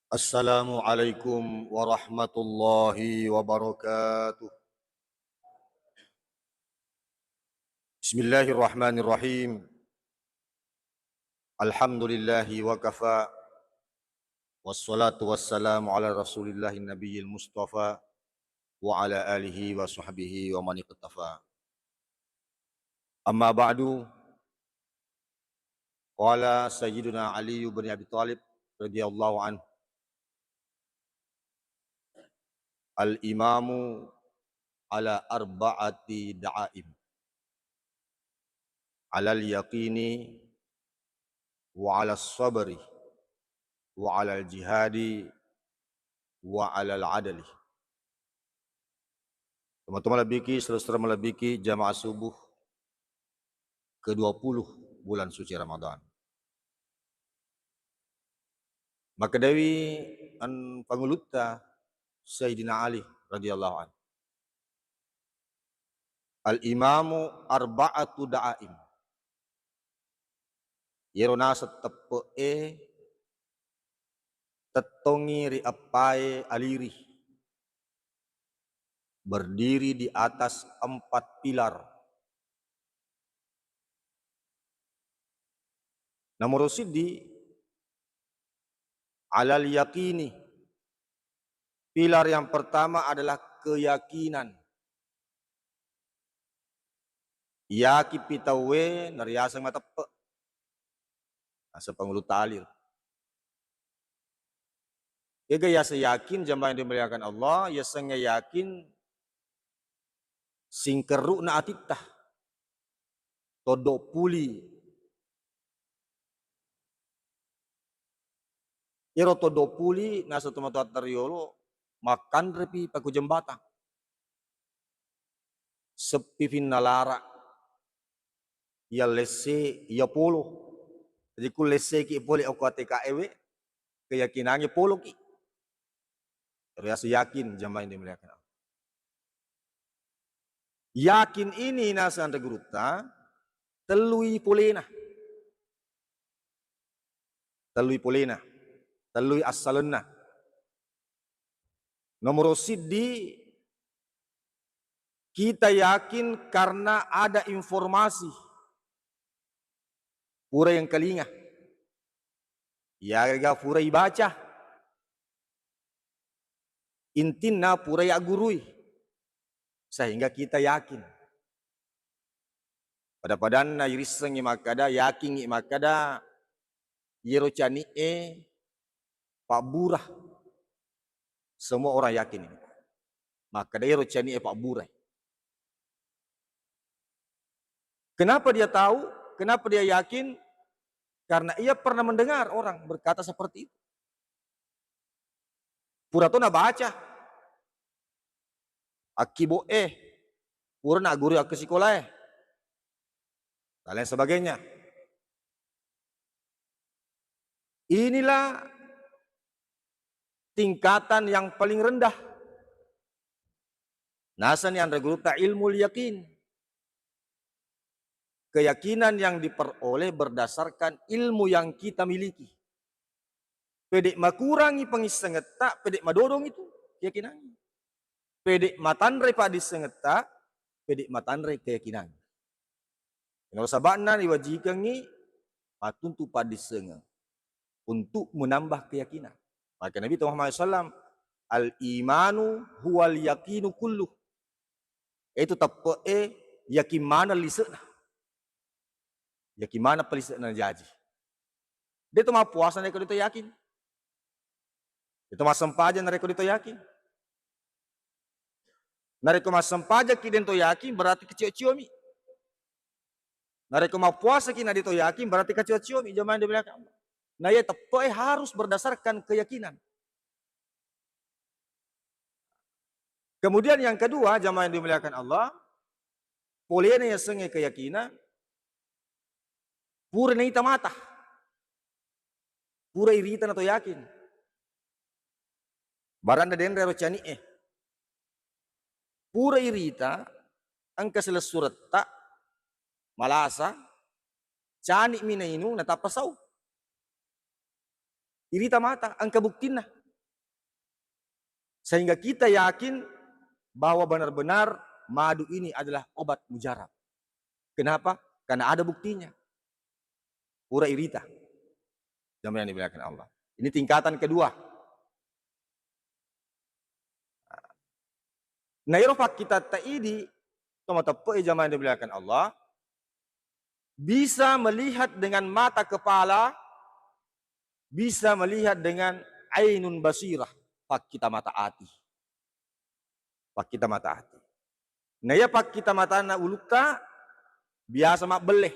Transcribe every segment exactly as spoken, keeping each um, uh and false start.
Assalamualaikum warahmatullahi wabarakatuh. Bismillahirrahmanirrahim. Alhamdulillahi wa kafa. Wassalatu wassalamu ala rasulillahi nabiyil mustafa wa ala alihi wa sahbihi wa man iqtafa. Amma ba'du. Qala Sayyiduna Ali bin Abi Thalib radhiyallahu anhu, "Al-imamu ala arba'ati da'aim. Alal yaqini wa ala sabri wa alal jihadi wa alal adli." Teman-teman malebbiki, saudara-saudara malebbiki, jamaah subuh kedua puluh bulan suci Ramadan. Makkedawi an-, pangulutta Sayyidina Ali radhiyallahu anhu, "Al-imamu arba'atu da'aim." Iyaro naseng teppe'e tettongngi ri eppae aliri, berdiri di atas empat pilar. Nomoro siddi, alal yaqini. Pilar yang pertama adalah keyakinan. Yakin pi tauwe nariaseng mateppe'. Naseng pangulutta aliri. Ega yaseng yakin, jamaah yang dimuliakan Allah, yasengnge yakin singkerru'na atitta. Toddo puli. Iyaro toddo puli naseng tomatoatta riolo, makkanrepi pakujeng batang. Seppifinna lara, iya lesse, iya polo. Jadi ku lesseki pole okko A T K E we, keyakinangnge poloki. Riaseng yakin, jamaah yang dimuliakan Allah. Yakin ini naseng anre gurutta, tellui polena. Tellui polena. Tellui assalenna. Nomoro siddi, kita yakin karena ada informasi. Pura yang kalinga. Iyaga pura ibaca. Intinna pura yaggurui. Sehingga kita yakin. Pada-padanna irissengngi makkada, yakingngi makkada, iyero cani'e pabbura. Semua orang yakin ini. Makkada iyero cani'e pabburai. Kenapa dia tahu? Kenapa dia yakin? Karena ia pernah mendengar orang berkata seperti itu. Pura to nabaca. Akkibo'e, pura naguru akki sikolae, dan lain sebagainya. Inilah tingkatan yang paling rendah. Naseng anre gurutta ilmul yakin. Keyakinan yang diperoleh berdasarkan ilmu yang kita miliki. Pede makurangi pangissengetta, pede madodong itu keyakinan. Pede matanre paddissengetta, pede matanre keyakinan. Nasaba'na iwajikengngi mattuntu paddissengeng untuk menambah keyakinan. Maka Nabi Muhammad sallam, "Al-imanu huwal yaqinu kullu." Itu teppe'e yakin maneng lise'na. Yakin maneng palise'na jaji. De' to mappuasa narekko de' to yakin. De' to massempajang narekko de' to yakin. Narekko massempajangki de' to yakin, berarti kacio-ciomi. Narekko mappuasaki na de' to yakin, berarti kacio-ciomi, jamaah yang dimuliakan Allah. Nah, iya teppe'e harus berdasarkan keyakinan. Kemudian yang kedua, jamaah yang dimuliakan Allah, polena yasengnge keyakinan, pura naita mata. Pura irita na to yakin. Barang na denre ro cani'e. Pura irita, engka silessuretta, malasa, cani'mi nainung, natappa sau. Irita mata, engka buktinna. Sehingga kita yakin bahwa benar-benar madu ini adalah obat mujarab. Kenapa? Karena ada buktinya. Pura irita. Jamaah yang dimuliakan Allah. Ini tingkatan kedua. Nah, ero fakkitatta idi, to mateppe'i, jamaah yang dimuliakan Allah, bisa melihat dengan mata kepala, bisa melihat dengan ainun basirah, fakkita mata ati. Fakkita mata ati. Nah, iya fakkita matana ulutta biasa mabbelle.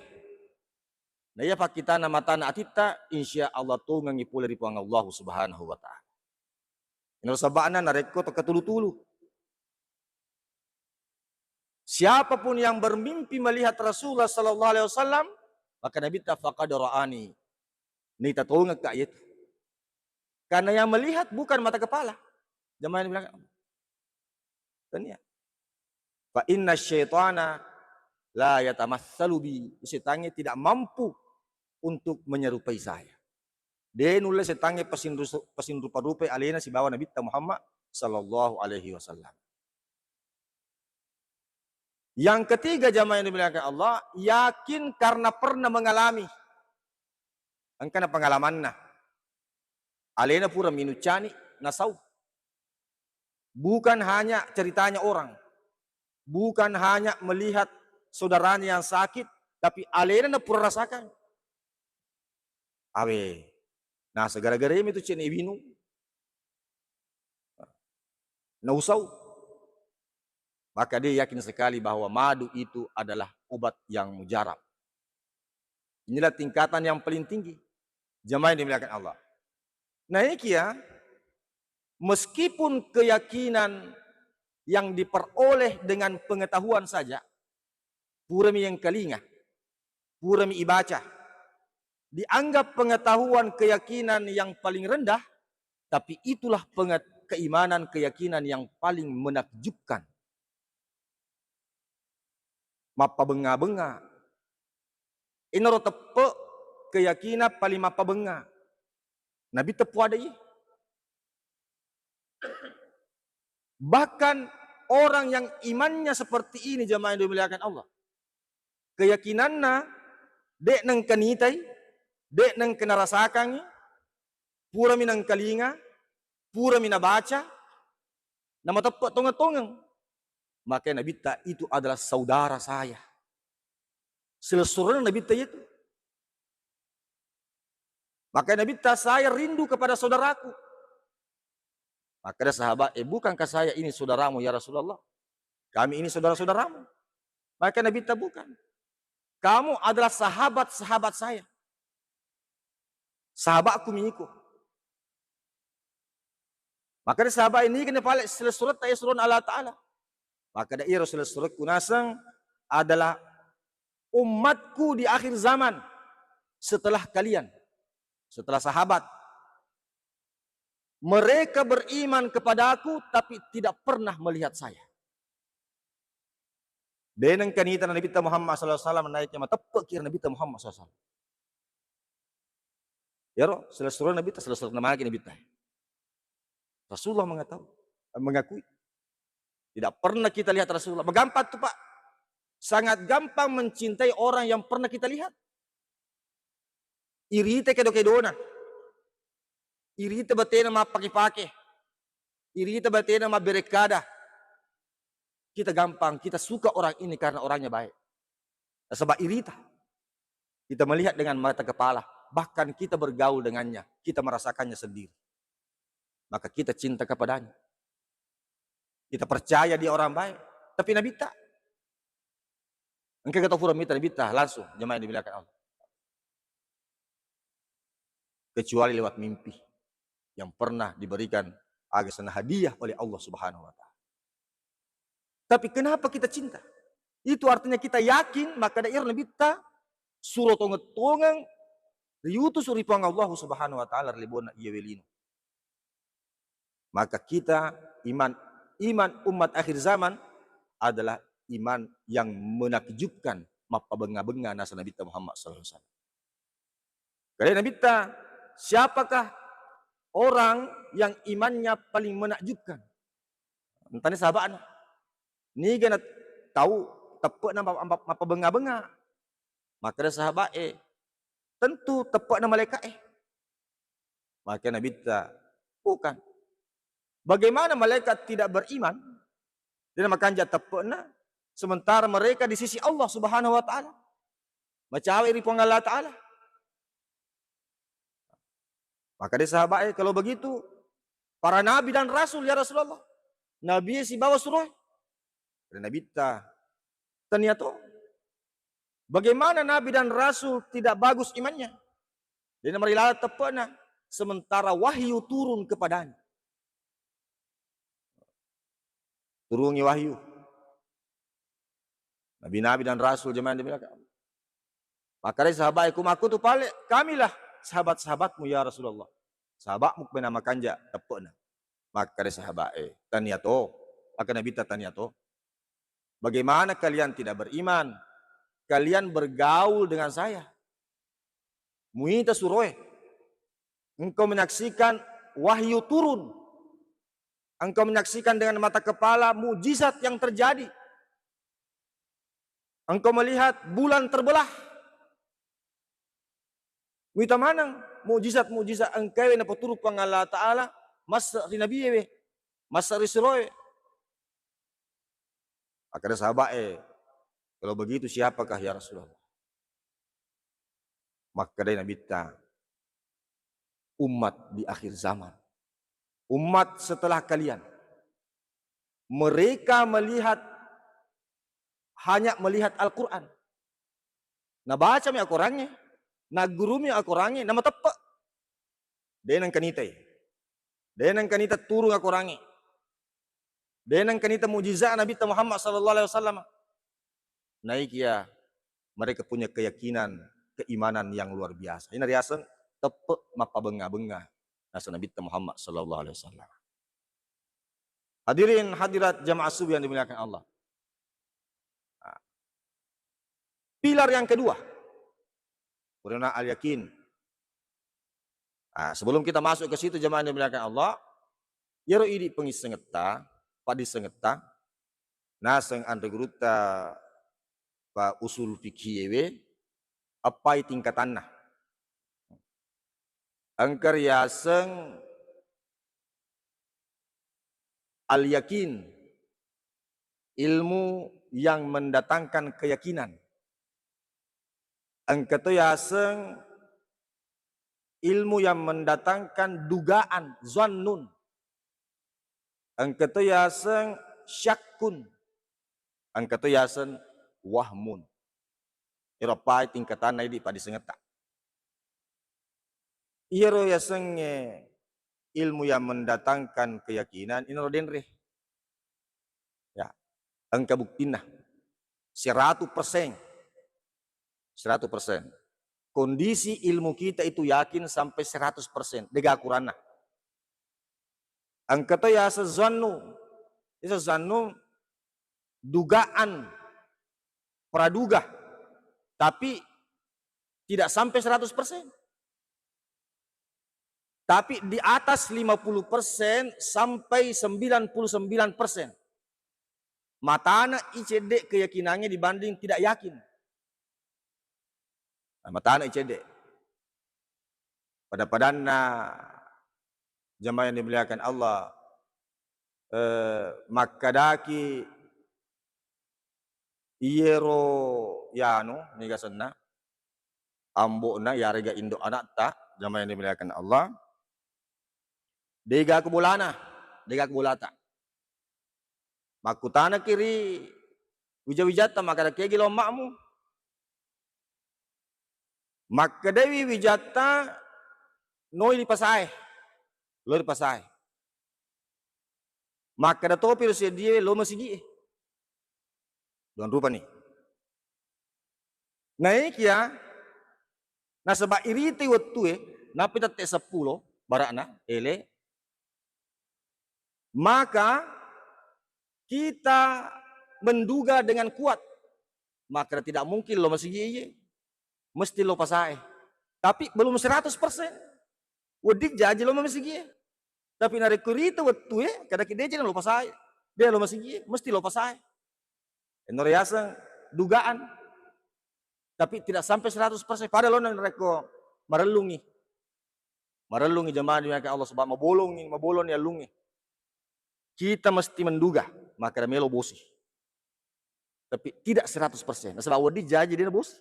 Nah, iya fakkitana matana atitta, insya Allah tongengi pole ri Puang Allah Subhanahu wa Ta'ala. Ino saba'na narekko to katulu-tulu. Siapapun yang bermimpi melihat Rasulullah sallallahu alaihi wasallam, maka Nabi ta faqad ra'ani. Nita tongekka itu. Karena yang melihat bukan mata kepala. Jamaah yang dimuliakan Allah. Tania. Fa inna syaitana la yatamatsalu bi. Setannya tidak mampu untuk menyerupai saya. De nulle setangnge pasinru-, pasinrupa-rupai alena sibawa Nabitta Muhammad sallallahu alaihi wasallam. Yang ketiga, jamaah yang dimuliakan Allah, yakin karena pernah mengalami. Engkana pengalamanna. Alena pura minuccani nasau. Bukan hanya ceritanya orang. Bukan hanya melihat saudaranya yang sakit, tapi alena na pura rasakan. Awe, nasa gara-gara itu cene ibinu. Nausau. Maka dia yakin sekali bahwa madu itu adalah obat yang mujarab. Inilah tingkatan yang paling tinggi. Jamaah yang dimuliakan Allah. Nah, ini kia, meskipun keyakinan yang diperoleh dengan pengetahuan saja, purami yang kalinga, purami ibaca, dianggap pengetahuan keyakinan yang paling rendah, tapi itulah penget-, keimanan keyakinan yang paling menakjubkan. Mappabengnga-bengnga. Inaro teppe keyakinan paling mappabengnga. Nabi teppu ada i. Bahkan orang yang imannya seperti ini, jamaah yang dimuliakan Allah, keyakinanna de nengka nitai, de nengka narasakangi, purami nengkalinga, purami nabaca, namateppe tongeng-tongeng. Maka Nabitta itu adalah saudara saya. Silessureng Nabitta itu. Maka Nabitta, "Saya rindu kepada saudaraku." Maka ada sahabat, "Eh, bukankah saya ini saudaramu, ya Rasulullah? Kami ini saudara-saudaramu." Maka Nabitta, "Bukan. Kamu adalah sahabat-sahabat saya. Sahabatku miko." Maka ada sahabat ini kena pale silessuretta ya surun Allah Ta'ala. Maka ada iro silessurekku naseng adalah umatku di akhir zaman setelah kalian, setelah sahabat. Mereka beriman kepadaku tapi tidak pernah melihat saya. Deneng kanita Nabitta Muhammad sallallahu alaihi wasallam naik mateppe kira Nabitta Muhammad sallallahu alaihi wasallam. Yaro, selessureng Nabitta, selessureng namagi Nabitta. Rasulullah mengetahui, mengakui. Tidak pernah kita lihat Rasulullah. Gampang tuh, Pak. Sangat gampang mencintai orang yang pernah kita lihat. Irita kedo-kedona. Irita batena mappake-pake. Irita batena mabberekkada. Kita gampang, kita suka orang ini karena orangnya baik. Nasaba irita. Kita melihat dengan mata kepala, bahkan kita bergaul dengannya, kita merasakannya sendiri. Maka kita cinta kepadanya. Kita percaya dia orang baik. Tapi Nabitta, engka kita pura mita Nabitta langsung, jamaah yang dimuliakan Allah. Kecuali lewat mimpi yang pernah diberikan aga sana hadiah oleh Allah Subhanahu wa Ta'ala. Tapi kenapa kita cinta? Itu artinya kita yakin, maka daerah Nabitta suro tongeng-tongeng riutus ri Puang Allah Subhanahu wa Ta'ala ri lebona iya welino. Maka kita iman, iman umat akhir zaman adalah iman yang menakjubkan, mappabengnga-bengnga nasa Nabitta Muhammad sallallahu alaihi wasallam. Kale Nabitta, siapakah orang yang imannya paling menakjubkan? Entani sahaba'na. Niga na tau teppe'na map-, map-, mappabengnga-bengnga. Makkeda sahaba'e, "Tentu teppe'na malaika'e." Maka Nabitta, "Bukan. Bagaimana malaikat tidak beriman, de' namakanja teppe'na, sementara mereka di sisi Allah Subhanahu wa Ta'ala? Macawe' ri Puang Allah Ta'ala." Maka de' sahaba'e, "Kalau begitu, para nabi dan rasul, ya Rasulullah, nabi sibawa suroe?" Kata Nabitta, "Tania to. Bagaimana nabi dan rasul tidak bagus imannya? De' namarilala teppe'na, sementara wahyu turun kepadanya." Turungi wahyu. Nabi-nabi dan rasul, jamaah yang dimuliakan Allah. Makkeda sahaba'e, "Ku makkutu pale, kamilah sahabat-sahabatmu, ya Rasulullah. Sahabatmu pena makanja teppe'na." Makkeda sahaba'e, "Tania to." Maka Nabitta, "Tania to. Bagaimana kalian tidak beriman? Kalian bergaul dengan saya. Muita suroe. Engkau menyaksikan wahyu turun. Engkau menyaksikan dengan mata kepala mujizat yang terjadi. Engkau melihat bulan terbelah. Muita maneng mujizat-mujizat engkae napaturu Puang Allah Ta'ala, massa ri nabie we, massa ri suroe." Makkeda sahaba'e, "Kalau begitu siapakah, ya Rasulullah?" Makkedai Nabitta, "Umat di akhir zaman. Umat setelah kalian. Mereka melihat, hanya melihat Al-Quran. Nabacami Al-Qurangnge, naggurumi Al-Qurangnge, namateppe'. De' nengka nitai. De' nengka nita turung Al-Qurangnge. De' nengka nita mujizat Nabitta Muhammad sallallahu alaihi wasallam. Naikia mereka punya keyakinan, keimanan yang luar biasa. Ina riaseng teppe' mappabengnga-bengnga naseng Nabitta Muhammad sallallahu alaihi wasallam." Hadirin hadirat jamaah subuh yang dimuliakan Allah. Nah, pilar yang kedua, purana al-yakin. Nah, sebelum kita masuk ke situ, jamaah yang dimuliakan Allah, iyaro idi' pengissengetta, paddissengetta, naseng anre gurutta pa usul fikih ewe, eppai tingkatanna. Engka riaseng al-yakin, ilmu yang mendatangkan keyakinan. Engka to yaseng ilmu yang mendatangkan dugaan, zannun. Engka to yaseng syakkun. Engka to yaseng wahmun. Ero pai tingkatanna idi' paddissengetta. Iyaro yasengnge ilmu yang mendatangkan keyakinan, inaro denre. Ya, engka buktinna. Seratus persen. Seratus persen. Kondisi ilmu kita itu yakin sampai seratus persen. Dega akuranna. Engka to yaseng zannu. Yaseng zannu dugaan, praduga. Tapi tidak sampai seratus persen. Tapi di atas lima puluh persen sampai sembilan puluh sembilan persen. Matana i cedde' keyakinannya dibanding tidak yakin. Nah, matana i cedde'. Pada-padanna jamaah yang dimuliakan Allah, eh, makkadaki iyero yanu, niga senna, ambo'na, yarega indo' ana'ta, jamaah yang dimuliakan Allah, dega ku bolana, dega ku bolata. Makkutanaki ri wija-wijatta, makkada, "Kegi lo emma'mu?" Makkedai wijatta, "Noi ri pasae, lo ri pasae." Makkeda topi ro seddiae, "Lo masigi'e." Duang rupani. Naikia nasaba' iritei wettue, nappi tette' seppulo bara'na ele, maka kita menduga dengan kuat, maka tidak mungkin lo masigi'e iye, mesti lo pasae. Tapi belum seratus persen. Wedding jaji lo masigi'e. Tapi narekko rita wettue, kadaki deje lo pasae. De' lo masigi, mesti lo pasae. Eno riaseng dugaan. Tapi tidak sampai seratus persen. Pada lo narekko marellungi. Marellungi jamaah dimuliakan Allah, sebab mabolongi, maboloni allungi. Kita mesti menduga, maka melo bosi. Tapi tidak seratus persen. Nasaba wedding jaji de' nabosi.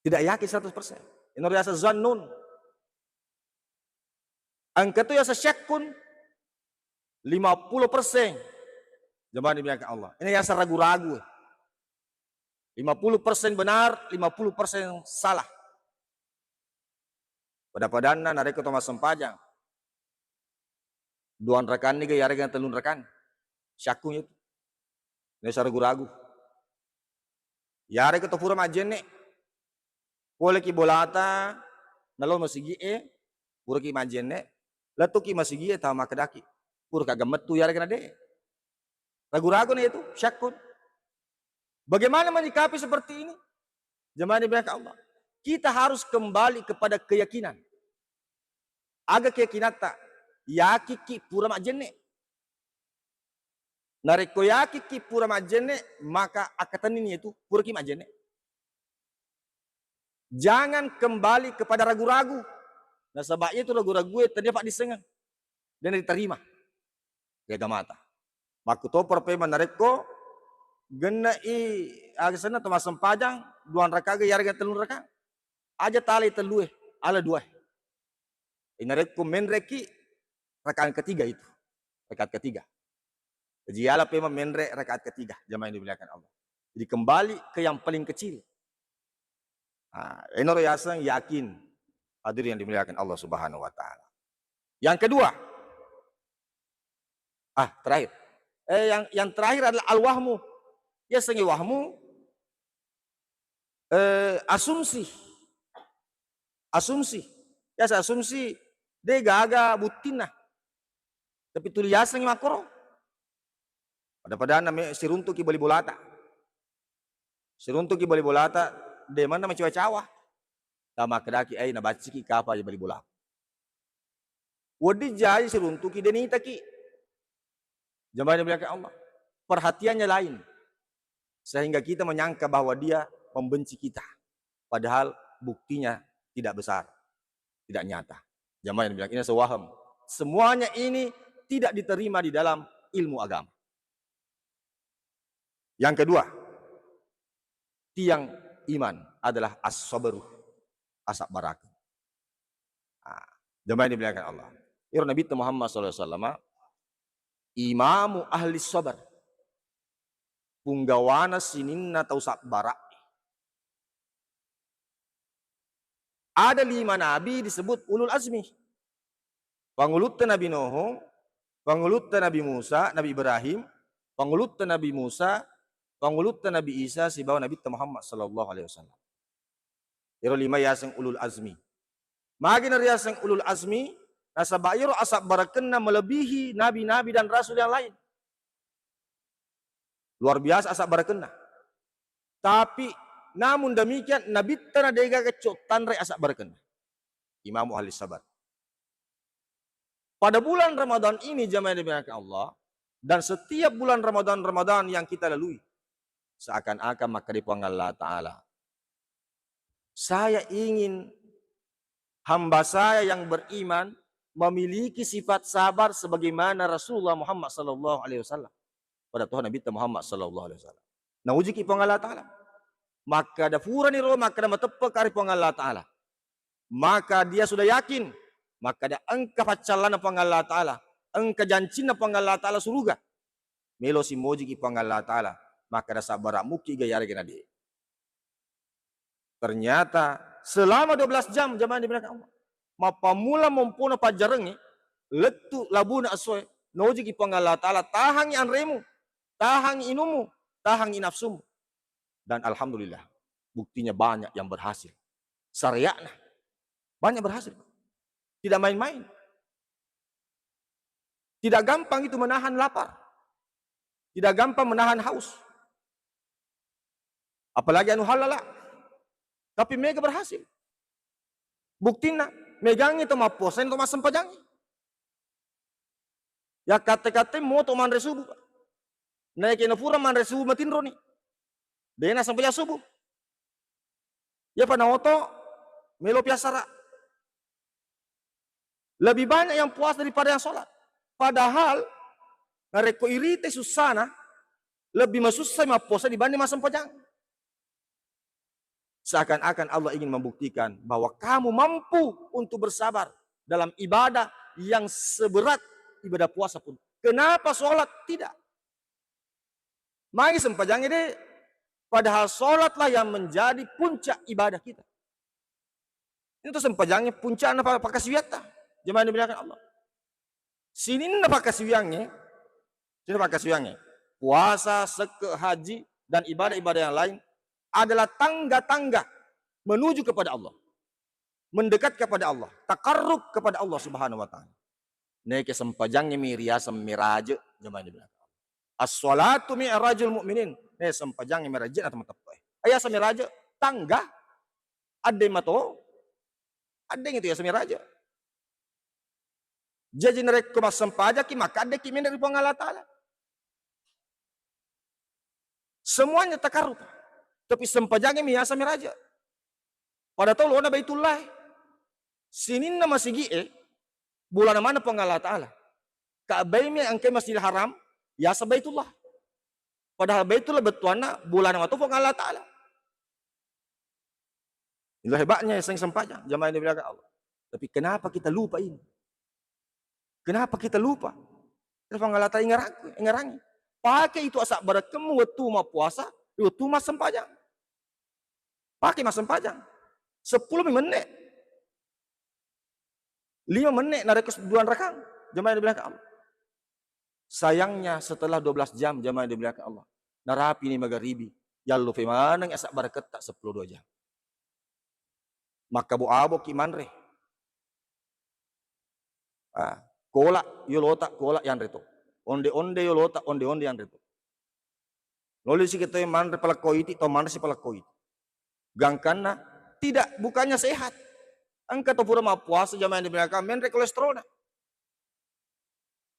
Tidak yakin seratus persen. Ino riaseng zannun. Engka tu yaseng syakkun, lima puluh persen. Jamaah dimuliakan Allah. Ini yaseng ragu-ragu. Lima puluh persen benar, lima puluh persen salah. Pada-padanna narekko to massempajang, duang rakanni ga yarega tellung rakan? Syakkung itu. Nesa ragu-ragu. Yarega to pura majjenne, poleki bolata, nalo masigi'e, puraki majjenne, lettuki masigi'e, tama makkedaki, puraka gemmettu yarega na de'. Ragu-ragu na itu, syakkun. Bagaimana menyikapi seperti ini? Jemaah dimuliakan Allah. Kita harus kembali kepada keyakinan. Aga keyakinatta? Yakikki pura majjenne. Narekko yakikki pura majjenne, maka akkatenni itu puraki majjenne. Jangan kembali kepada ragu-ragu. Nasaba itu ragu-ragu e tania paddissengeng. De' diterima ri agamata. Makkutoparo pemeng narekko genne'i aga senna to massempajang, duang rakaat ga yarega tellung rakaat. Aja talai tellue, ala duae. Narekko menreki rakaat ketiga itu. Rakaat ketiga. Jadi ala pemeng menre rakaat ketiga, jamaah yang dimuliakan Allah. Jadi kembali ke yang paling kecil. Nah, enoro yaseng yakin. Hadirin yang dimuliakan Allah Subhanahu wa Ta'ala. Yang kedua, ah, terakhir. Eh, yang yang terakhir adalah al-wahmu. Yasengnge wahmu, eh, asumsi. Asumsi. Yaseng asumsi, de' gaga buttinna. Tapi tuli yasengngi makkoro. Pada-padanna me siruntuki bali bolata. Siruntuki bali bolata, de' manna macawa-cawa. Tama makkedaki, ai, nabacciki kapa bali bolaku. Wedding jaji siruntuki, de' nitaki. Jamaah yang dimuliakan Allah. Perhatiannya lain. Sehingga kita menyangka bahwa dia membenci kita. Padahal buktinya tidak besar, tidak nyata. Jamaah yang dimuliakan, ini sewahem. Semuanya ini tidak diterima di dalam ilmu agama. Yang kedua, tiang iman adalah as-sabru, asabbarakeng. Ah, jamaah yang dimuliakan Allah. Iro Nabi Muhammad sallallahu alaihi wasallam, imamu ahli sabar. Punggawana sininna tau sabbara. Ada lima nabi disebut ulul azmi. Pangulutta Nabi Nuh, pangulutta Nabi Musa, Nabi Ibrahim, pangulutta Nabi Musa, pangulutta Nabi Isa, sibawa Nabi Muhammad sallallahu alaihi wasallam. Iro lima yaseng ulul azmi. Magi nariaseng ulul azmi? Nasaba iro asabbarakenna melebihi nabi-nabi dan rasul yang lain. Luar biasa asabbarakenna. Tapi namun demikian, nabitta na degaga cottanre asabbarakenna. Imamu ahli sabar. Pada bulan Ramadan ini, jamaah yang dimuliakan Allah, dan setiap bulan Ramadan-Ramadan yang kita lalui, seakan-akan makkeda Puang Allah Ta'ala, saya ingin hamba saya yang beriman memiliki sifat sabar sebagaimana Rasulullah Muhammad sallallahu alaihi wasallam. Pada Tuhan Nabi Muhammad sallallahu alaihi wasallam. Naujiki Puang Allah Ta'ala. Makkeda purani ro, makkeda mateppeka ri Puang Allah Ta'ala. Maka dia sudah yakin, makkeda engka paccallanna Puang Allah Ta'ala, engka jancinna Puang Allah Ta'ala suruga. Melo simojiki Puang Allah Ta'ala, makkeda sabbara mukki ga yarega na de. Ternyata selama dua belas jam, jamaah dimuliakan Allah, mappammula mompona pajjarengnge, lettu labuna essoe, naujiki Puang Allah Ta'ala, tahangi anremu, tahangi inummu, tahangi nafsumu. Dan alhamdulillah, buktinya banyak yang berhasil. Syariatna banyak berhasil. Tidak main-main. Tidak gampang itu menahan lapar. Tidak gampang menahan haus. Apalagi anu halala. Tapi mega berhasil. Buktina, megangi to mappuasai to massempajangi. Yakkatte-katte moto manre subuh, Pak. Naekiya napura manre subuh matinroni. De' nasempajang subuh. Iyapa naoto melo piassara. Lebih banyak yang puasa daripada yang sholat. Padahal narekko irite sussana, lebih masussai mappuasa dibanding massempajang. Seakan-akan Allah ingin membuktikan bahwa kamu mampu untuk bersabar dalam ibadah yang seberat ibadah puasa pun. Kenapa sholat tidak? Magi sempajangnge de'? Padahal sholatlah yang menjadi puncak ibadah kita. Itu sempajangnge puncakna pa-, pakkasiwiatta. Jamaah yang dimuliakan Allah. Sininna pakkasiwiangnge, sininna pakkasiwiangnge, puasa, sekke, haji, dan ibadah-ibadah yang lain adalah tangga-tangga menuju kepada Allah, mendekat kepada Allah, takarrub kepada Allah Subhanahu wa Ta'ala. Neke sempajangnge mi riaseng miraje, jamaah yang dimuliakan Allah. As-salatu mi'rajul mu'minin. Ne sempajangnge miraje na teman teppe. Ayasa miraje, tangga, adde mato, adde itu yasa miraje. Jaji narekko massempajakki, maka addeki menre ri Puang Allah Ta'ala. Semuanya takarrub. Tapi sempajangnge mi yasa miraje. Pada tau lona Baitullah. Sininna masigi'e, bulana mana Puang Allah Ta'ala. Ka'baimi engkai Masjidil Haram, yasa Baitullah. Padahal Baitullah bettuanna bulana mato Puang Allah Ta'ala. Itulah hebatnya seng sempajang, jamaah yang dimuliakan Allah. Tapi kenapa kita lupa ini? Kenapa kita lupa? Terus Allah Ta'ala ingerakku, ingerangi. Pakai itu asabbarakemmu wettu mappuasa, wettu massempajang. Pakai massempajang. Sepuluh menit. Lima menit narekko dua rakang. Jamaah yang dimuliakan Allah. Sayangnya setelah dua belas jam, jamaah yang dimuliakan Allah, narapi ni magaribi, yallufe maneng asabbaraketta sepuluh dua jam. Makkabo-aboki manre. Ah, kola yolota, kola yanre to. Onde-onde yolota, onde-onde yanre to. Lolisi kita manre palekko iti, to manre si palekko iti. Gangkanna tidak, bukannya sehat. Engka to pura mappuasa, jamaah yang dimuliakan, menre kolesterolna.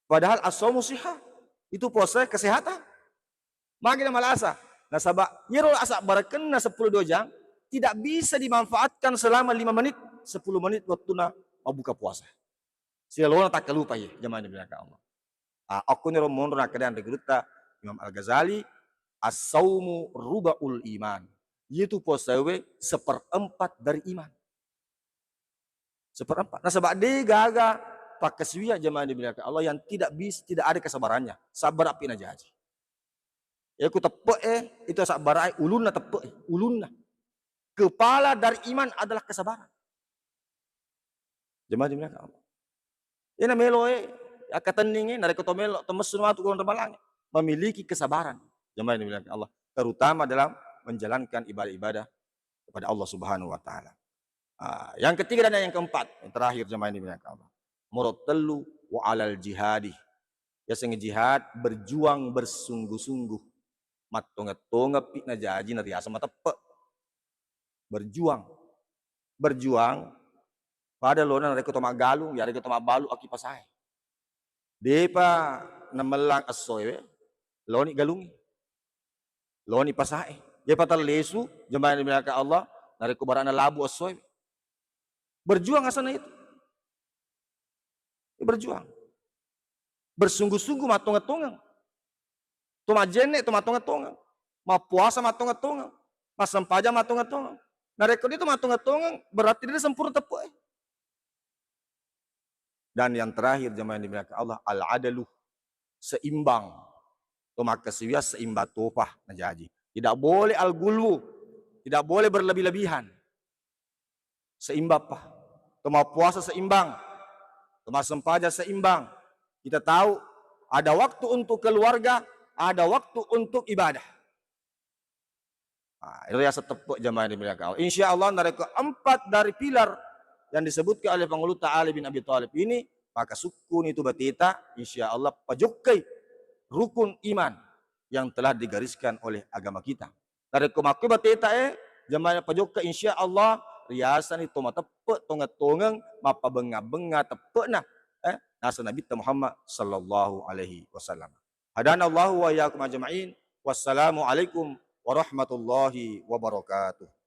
Padahal as-saumu sihah, itu puasa kesehatan. Magi na malasa. Nasaba yero asabbarakkenna sepuluh dua jam tidak bisa dimanfaatkan selama lima menit, sepuluh menit wattuna mabbuka puasa. Silalona takkalupai, jamaah yang dimuliakan Allah. Ah, okkoniro monro nakkeda anre gurutta Imam Al-Ghazali, "As-saumu rubaul iman." Itu puasawe seperempat dari iman. Seperempat. Nasaba de gaga pakkasiwiang, jamaah yang dimuliakan Allah, yang tidak bis-, tidak ada kesabarannya. Sabar api najaji. Ya ku teppe e, itu sabar ai, ulunna teppe e, ulunna. Kepala dari iman adalah kesabaran. Jamaah yang dimuliakan Allah. Ina melo e, akkatenning e, narekko to melo, to messu matu ku ramalangnge, memiliki kesabaran. Jamaah yang dimuliakan Allah, terutama dalam menjalankan ibadah-ibadah kepada Allah Subhanahu wa Ta'ala. Ah, yang ketiga dan yang keempat, yang terakhir, jamaah yang dimuliakan Allah. Moro tellu, wa alal jihadi. Yaseng jihad, berjuang bersungguh-sungguh. Mattongeng-tongeng pi najaji nariaseng mateppe. Berjuang. Berjuang pada lona narekko to maggalung, yaregga to mabbalu aki pasae. Depa namellang essoe, loni galungi. Loni pasae. Depa tallesu, jamaah yang dimuliakan Allah, narekko barana labu essoe. Berjuang asalna itu. Berjuang. Bersungguh-sungguh, mattongeng-tongeng. To majjenne, to mattongeng-tongeng. Mappuasa mattongeng-tongeng. Massempajang mattongeng-tongeng. Narekko de to mattongeng-tongeng, berarti de sempurna teppe e. Dan yang terakhir, jamaah yang dimuliakan Allah, al-adalu, seimbang. To makkasiwiang seimbang topa najaji. Tidak boleh al-gulwu, tidak boleh berlebih-lebihan. Seimbang, Pak. To mappuasa seimbang. To massempajang seimbang. Kita tahu ada waktu untuk keluarga, ada waktu untuk ibadah. Nah, itu yaseng teppe, jamaah yang dimuliakan Allah. Insya Allah, narekko empat dari pilar yang disebutkan oleh Panguluta Ali bin Abi Thalib ini, maka sukkuni tu bateta, insya Allah, pajokkai rukun iman yang telah digariskan oleh agama kita. Narekko makkoi bateta e, jamaah pajokka, insya Allah, riasani to mateppe, tongeng-tongeng, mappabengnga-bengnga teppe'na. Eh, naseng Nabitta Muhammad sallallahu alaihi wasallam. Hadanallahu wa iyyakum ajma'in. Wassalamu alaikum warahmatullahi wabarakatuh.